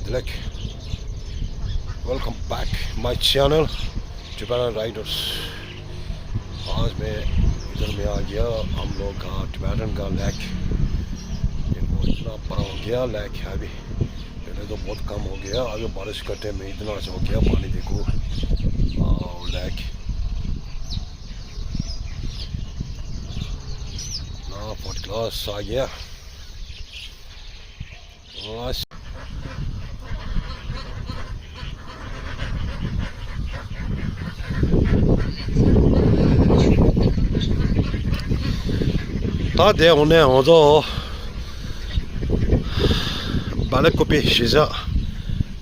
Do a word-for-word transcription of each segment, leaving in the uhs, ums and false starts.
Like, welcome back my channel, Tibetan Riders. आज मैं इधर में आ गया, हम लोग का टिबेटन का लेक। देखो, इतना बड़ा हो गया लेक है अभी, पहले तो बहुत कम हो गया, अभी बारिश का टाइम में इतना अच्छा हो गया पानी। देखो, वाओ, लेक। ना फोर्थ क्लास आ गया। ད་དེ་འོ་ནས་ང་ཚོ་བ་ལེ་ཀོ་པི་གཞིས་ཆགས།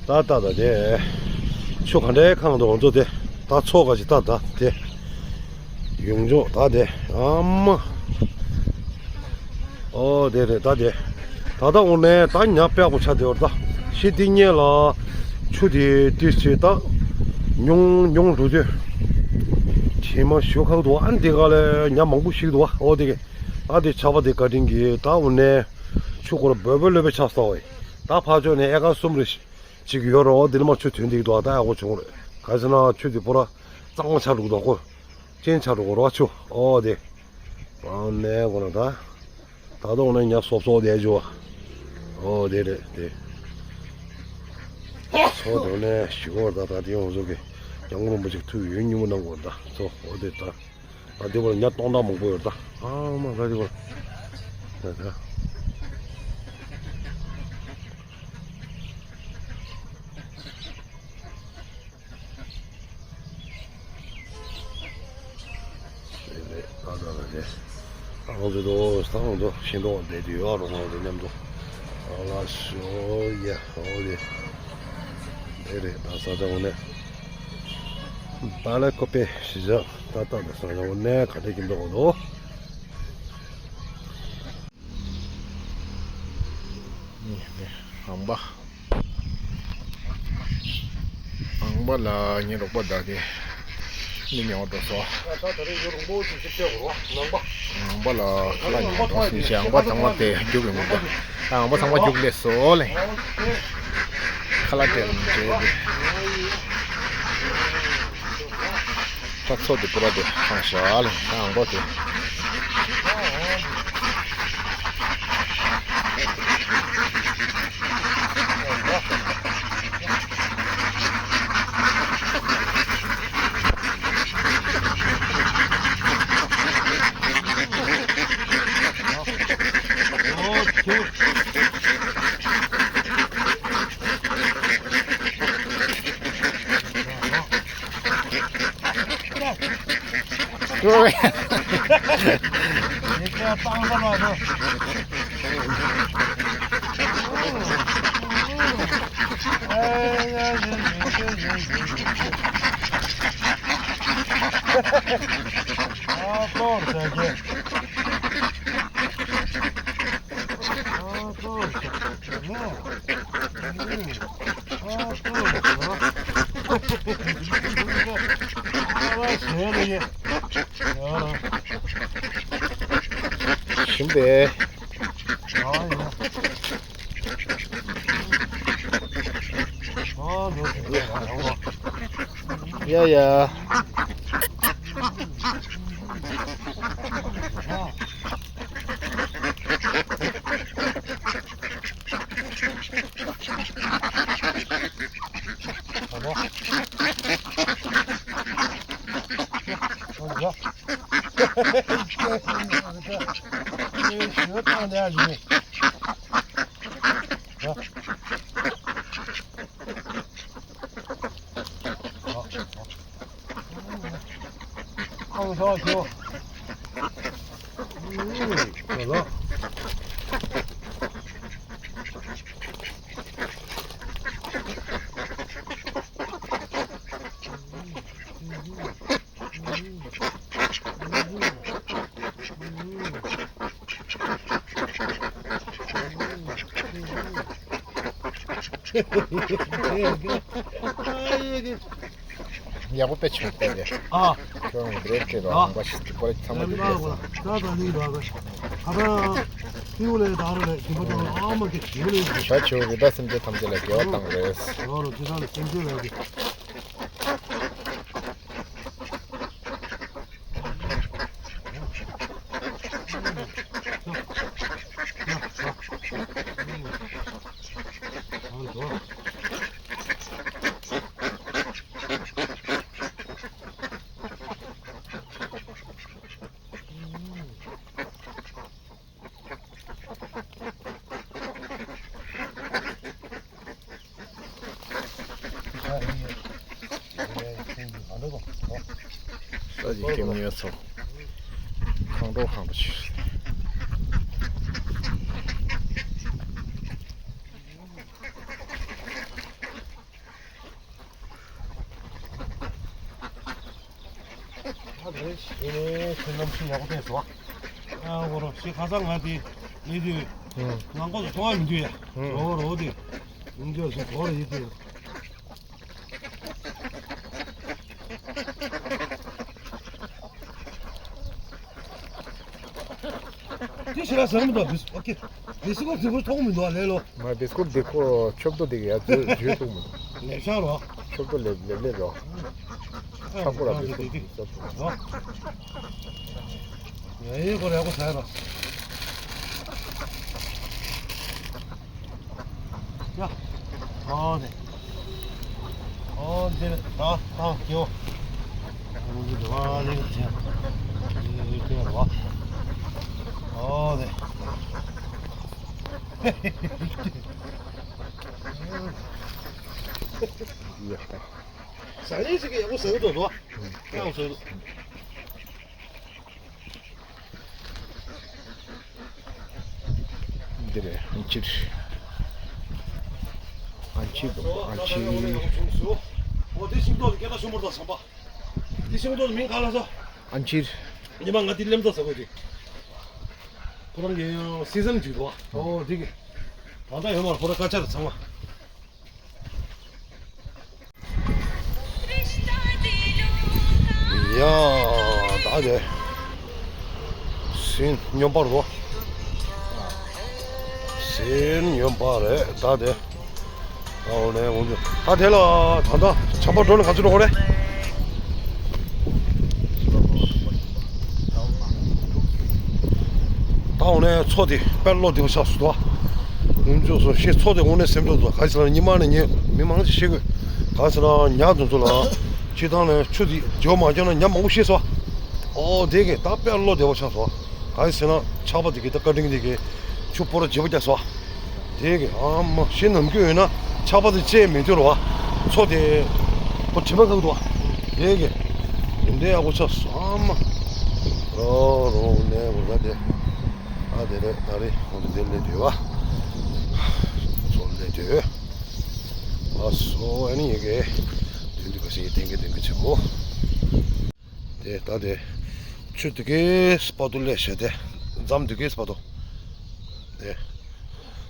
ད་ད་ད་དེ་ཆུ་ག་འདྲའི་ཁང་དུ་ང་ཚོ་དེ་ད་ཚོགས་ག་ཅིག་ད་ད་དེ། ཡོང་ཆོག་ད་དེ་ཨ་མ། ཨོ་དེ་རེད་ད་དེ། ད་ལྟ་འོ་ནས་ད་ཉ་པགས་པོ་ཆ་དེ་བར་ད་ཤི་དེ་ཉེ་ལ་ཆུ་དེ་ཏིས་ཆེ་ད་ཉུང་ཉུང་འགྲོ་དུས་ཁྱེད་མ་ཞུ་ཁག་འདུག་ཨ་འདི་ག་ལ་ཉ་མང་པོ་ཞིག་འདུག་ཨོ་དེ་གི་ཨ་དེ་ཆ་བ་དེ་བཀའ་དྲིན་གྱིས་ད་འོ་ནས་ཆུ་སྐོར་འབོལ་འབོལ་ལོས་པའི་ཆ་ས་བས་ད་ཕ་ཆོས་ནས་ཨེ་ཀ་གསུམ་རེ་ཅིག་ཡོད་རོགས་འདི་ནས་མ་ཆུ་ཐོན་འདུག་ད་ཨ་གོ་བྱུང་རེད་ག་ཟེར་ན་ཆུ་དེ་པོ་ར་གཙང་མ་ཆ་འགྲོ་གི་འདུག་གོ། ཅན་ཆ་འགྲོ་གོ་རོ་ཆུ་ཨོ་དེ། ཨ་ནས་གོ་ན་ད། ད་དུང་ནས་ཉ་སོབ་སོབ་དེ་འཇུ་བ། ཨོ་དེ་རེད་དེ། ཚོ་དོ་ནས་ཞི་གོ་ད་ད་དེ་ཡོང་ཟོ་གི། ཡང་རུང་པོ་ཅིག་ཐུག་ཡོད་ཉུང་མ་གནང་གོ་ད་ཚོ་ཨོ་དེ་ད། ད་དེ་བར་ཉ་སྟོང་ཕྲག་མང་པོ་ཡོད་ད། ཨ་མ་ད་དེ་བར། ད་ད། རེད་རེད་ཨ་ད་ད་རེད། ཨ་ང་ཚོ་དོ་ས་ང་ཚོ་ཤིང་ཏོག་བསྡད་དུས་ཨ་རོ་ང་ཚོ་མཉམ་དུ་ཨ་ལ་ཤོ་ཡ་ཨོ་རེད། རེད་རེད་ད་ས་ཆ་འོ་ནས་བ་ལེ་ཀོ་པེ་གཞིས་ཆགས་ད་ད་ད་ས་ཆ་འོ་ནས་ག་འདྲ་ཀྱི་འདུག་འོ་དོ། ཨང་པ། ཨང་པ་ལ་ངའི་རོགས་པ་དག་གིས་མི་ཉོ་འགྲོ་སོང་། ཨང་པ་ལ་ཁ་ལག་ཉོ་འགྲོ་སོང་ཞེས་ཨང་པ་ཚང་མ་དེ་རྒྱུག་གི་མི་འདུག་ཨང་པ་ཚང་མ་རྒྱུག་སླེབས་སོང་ལེ། ཁ་ལག་སྤྲད་ལ་མི་བྱེད་དེ། ད་ཚོ་དེ་པུ་ར་དེ་ཁང་ཤ་ལེ་ཨང་པ་དེ། ཞིམ་པས། ཡ་ཡ། ཡག་པོ་དཔེ་བྱུང་སྟེ་རེད། ཨ། ཁྱོད་རང་བྲེལ་བྲེལ་རོགས་ཨ་འབའ་ཞིག་གི་པར་ཚང་མ་རྒྱུགས་ལས་སོང་། ད་ད་ནི་རོགས་པ། ཁ་ཐང་ཏིའུ་ལས་དང་རོ་ལས་ཀྱིན་པ་དང་ཨ་མ་གི་ཞིང་ལས་ཞིང་། བྱ་བྱེད་པའི་བདག་སེམས་ཅན་ཐམས་ཅད་ལ་དགེ་བ་བཏང་རེས། ཡོ་རོ་ཅི་དང་ལ་སེམས་ཅན་ལ་གི། ས་ཀྱི་སྐྱེ་དངོས་ཚོ་ཁང་ཁྲོ་ཁང་དུ་ཆུད། ཨ་རེད། ཨེ་ཁྱོད་གནམ་གཤིས་ཡག་པོ་བསྟན་སོང་། ཨ་འོ་རོ་ཞེ་ཁ་སང་ང་དེ་ལས་དུས་ངང་ཁོག་ཏུ་མཐོང་བ་མི་འདུག་ཡ། འོ་རོ་དེ་མི་འདུག་སོང་འོ་རོ་ཡིན་དེ། དེ་ཞེ་ལ་ཟེར་མི་འདུག་བིས་ཨོ་ཁེ། བིས་ཀོ་དེ་ཁོ་མཐོང་མི་འདུག་ལས་ལོ། མ་བིས་ཀོ་དེ་ཁོ་ཆོབ་ཏོ་དེ་ག་ཡ་ཇུ་ཇུ་ཐུག་མི་འདུག་ལས་ཤ་རོ། ཆོབ་ཏོ་ལེབ་ལེབ་ལེབ་རོ། ཆག་པོ་ར་བིས་ཀོ་དེ་ཟ་ཐུག་རོ། ཡ་ཡེ་ཁོ་ར་ཁོ་ཟ་རོ། ཡ། ཨོ་དེ། ཨོ་དེ་ད་ད་སྐྱོ། ཨོ་དེ་ད་ལེ་ཅེ། ཨོ་དེ། ཟ་ནས་ཅིག་ཡག་པོ་ཟ་གི་འདུག་དོ། ཡག་པོ་ཟ་གི་འདུག་འདི་རེད། ཨན་ཅིར། ཨན་ཅིར་འདུག་ཨན་ཅིར། འོ་དེ་ཤིང་ཏོག་སྐད་གྲགས་ཆེན་པོ་དང་ཟམ་པ། དེ་ཤིང་ཏོག་མིང་ག་ལ་ཟ། ཨན་ཅིར། ཉི་མ་ང་དེ་ལེམ་ཏོག་ཟ་གོ་དེ། ཁོ་རང་གི་སི་ཟན་ཅིག་འདུག་ཨོ་དེ་གི། ད་ལྟ་ཡོད་མ་རེད། ཁོ་རང་དཀར་ཆ་རེད་ཚང་མ། ཡ། ད་དེ། ཟན་སྨྱོན་པ་རེད། ཟན་སྨྱོན་པ་རེད་ད་དེ། ཨོ་ནས་འོང་རྒྱུ། ད་དེ་ལ་ད་ལྟ་ཆམ་པ་འགྲོ་ནས་ག་ཚོད་འགྲོ་གི་རེད། ད་འོ་ནས་མཚོ་དེ་དཔེ་བློ་བདེ་པོ་ཆགས་སོང་། ད་འོང་ཆོག་སོང་ཤེས། མཚོ་དེ་འོ་ནས་སེམས་ཆོག་སོང་། ག་ཟེར་ན་ཉི་མ་ནས་ཉེ་མི་མང་ཆེ་ཤེས་དགོས། ག་ཟེར་ན་ཉ་དེ་ཚོ་ལ་ཆུ་ཐང་ནས་ཆུ་དེ་རྒྱུ་མ་བརྒྱབ་ན་ཉ་མང་པོ་ཤི་སོང་། ཨོ་དེ་གས་ད་དཔེ་བློ་བདེ་པོ་ཆགས་སོང་། ག་ཟེར་ན་ཆར་པ་དེ་གས་ད་བཀའ་དྲིན་དེ་གས་ཆུ་སྤོ་ར་བརྗེ་པོ་རྒྱག་སོང་། དེ་གས་ཨ་མ་ཤི་ནམ་རྒྱུན་ཡོད་ན་ཆར་པ་དེ་བཅད་མི་འདུག་ར་བ། མཚོ་དེ་ཁོ་དྲི་མ་ཁ་གི་འདུག་བ། དེ་གས་དེ་འདྲའི་ཡག་པོ་ཆགས་སོང་། ཨ་མ་རོ་རོ་ནས་འོ་ད་དེ་ཨ་དེ་རེད། ད་རེད་ཁོང་ཚོ་དེ་སླེབས་དུས་བ། མཚོ་སླེབས་དུས། ཨ་སོ་ཨ་ནི་ཡི་གེ་དུས་འདི་ག་ཞིག་གི་གཏན་གི་གཏན་གི་ཆེ་གོ། དེ་ད་དེ་ཆུ་དེ་གའི་སྤ་ཏོ་ལས་བྱས་ཏེ་འཛམ་དེ་གའི་སྤ་ཏོ། དེ་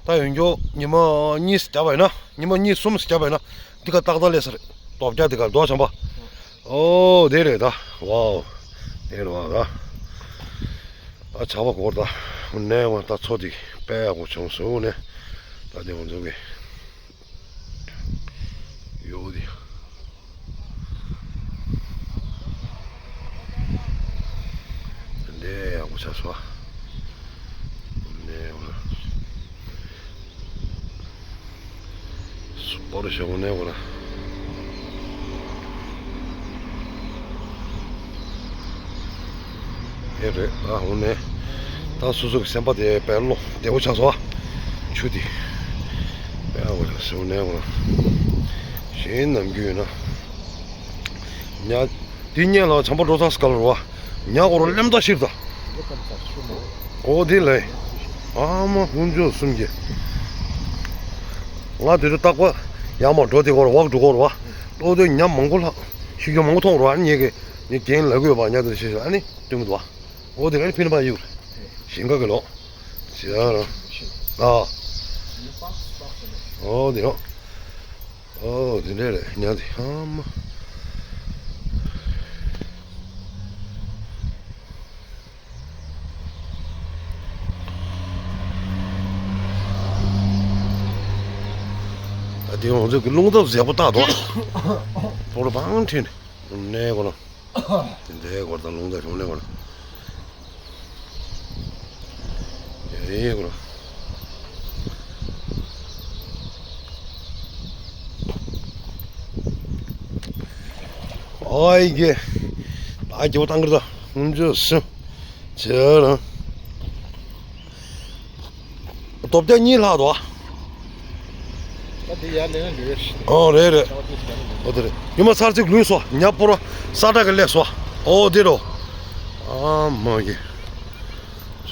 ད་ཡོན་ཀྱོ་ཉི་མ་གཉིས་བརྒྱབ་པ་ཡིན་ན། ཉི་མ་གཉིས་གསུམ་བརྒྱབ་པ་ཡིན་ན་འདི་ག་ཏག་ཏག་ལས་ས་རེད། རྡོ་བརྒྱ་དེ་ག་རྡོ་བྱང་པ། ཨོ་དེ་རེད་ད། ཝའོ། དེ་རེད་བ་ད། ཨ་ཆར་པ་གོར་ད། ནས་བ་ད་མཚོ་དེ་དཔེ་ཡག་པོ་བྱུང་སོང་ནས། ད་དེ་འོང་ཚོ་གི། ཡོད་དེ། འདི་ཡག་པོ་ཆགས་སོང་། འདི་ཡག་པོ། སུ་པར་ཞོག་ནས་གོ་ན། ཨེ་རེད་ཨ། འོ་ནས་ད་སོ་སོ་གི་སེམས་པ་དེ་དཔེ་བློ་བདེ་པོ་ཆགས་སོང་ཨ། ཆུ་དེ་དཔེ་འོ་ལ་སོང་ནས་འོ་ན་གཞན་ནམ་རྒྱུན་ཡོད་ན་ཉ་དེ་སྙན་ལ་བྱམས་པ་འགྲོ་ཚང་སྐལ་རོ་ཨ། ཉ་གོ་རོ་ལེམ་ད་ཤིར་ད། འོ་དེ་ལས་ཨ་མ་ཀུན་སྤྱོད་གསུམ་གྱི་ང་དེ་དུས་རྟག་པ་ཡར་མར་འགྲོ་དེ་གོ་རོ་བག་འགྲོ་གོ་རོ་ཨ། ལྟོ་དེ་ཉ་མང་པོ་ལྷག་ཤི་རྒྱུ་མང་པོ་མཐོང་རོ་ཨ། ཉེ་གི་ངས་རྒན་ལབ་དགོས་པ་ཉ་དེ་ཤེས་ཤེས་ཨ་ནི་སྟོན་གི་འདུག་བ། འོ་དེ་ཨ་ནི་ཕིན་པ་ཡིག་ཞིང་ཁ་གི་ལོ། ཞེ་ཨ་ར། ཨ། འོ་དེ་ཡོ། འོ་དེ་འདྲས་རེད་ཉ་དེ་ཨ་མ། དེ་ང་ཚོ་གི་རླུང་ཐབ་མཛེས་པོ་བཏགས་འདུག་སྤོ་ལོ་བང་ཁྲིད་ནས་གནས་སྐོར་དེ་འདྲའི་སྐོར་དང་རླུང་རྟ་གཞུང་ལས་སྐོར། ཡེ་སྐོར། ཨའི་གེ། ཨ་ཀྱོ་བཏང་གི་རེད་ད། ཧུམ་ཅོ་སུ། ཆེ་རང་། སྟོབས་རྒྱག་གཉིས་ལྷག་འདུག་ད་འདི་ཡར་ལེན་ཡང་འགྲོ་ཡ་ཞིག་ཨོ་རེད་རེད། ཨོ་དེ་རེད། ཉི་མ་ཚར་ཚིག་ལུས་སོ། ཉ་སྤོར་བ་ས་བཀྲ་གི་སླེབས་སོ། ཨོ་དེ་རོ། ཨ་མ་གི།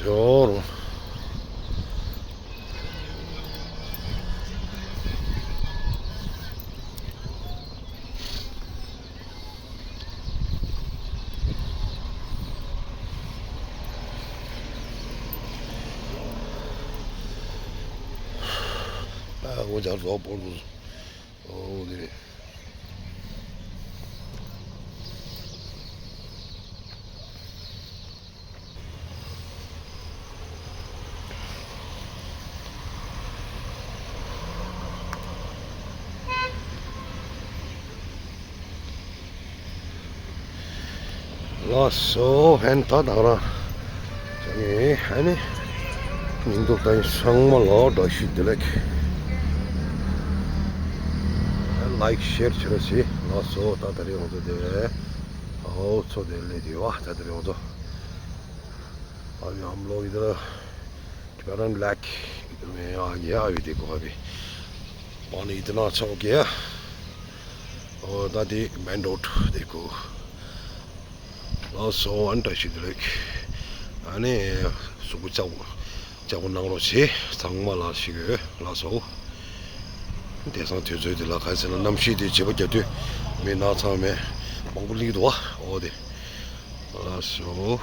ཇོ་རོ། ཨ་འོ་ཇ་རོ་སྤོར་དུ། ཨོ་དེ་རེད། ལགས་སོ། ཧན་ད་ད་རང་ཨ་ནི་ཉིན་དུ་ད་ཚང་མ་ལ་བཀྲ་ཤིས་བདེ་ལེགས། ལའིཀ་ཤེར་བྱེད་རོགས་བྱེད། ལགས་སོ། ད་ད་རེས་ང་ཚོ་དེ་ཨའོ་ཚོ་དེ་ལས་དེ་བ་ད་ད་རེས་ང་ཚོ་ཨ་ཡོ་ཨམ་ལོ་ཡི་དེ་ཁྱེད་རང་ལེགས་མེ་ཨ་ཡ་ཡོད་དེ་གོ་བ་བི་པ་ནི་ཡི་དེ་ན་ཆོག་གེ་ཨོ་ད་དེ་མེན་རོད་དེ་གོ། ལགས་སོ། ཨ་ནི་བཀྲ་ཤིས་བདེ་ལེགས། ཨ་ནི་གཟུགས་པོ་ལྕགས་པོ་ལྕགས་པོ་གནང་རོགས་བྱེད། ཚང་མ་ལ་ཞིག་ཡོད། ལགས་སོ། དེང་སང་དུས་ཚོད་འདི་ལ་ག་རེ་ཟེར་ན་གནམ་གཤིས་དེ་བྱེད་པོ་རྒྱག་དུས་མི་ནག་ཚང་མས་མང་པོ་སླེབས་འདུག་བ། ཨོ་དེ། ལགས་སོ།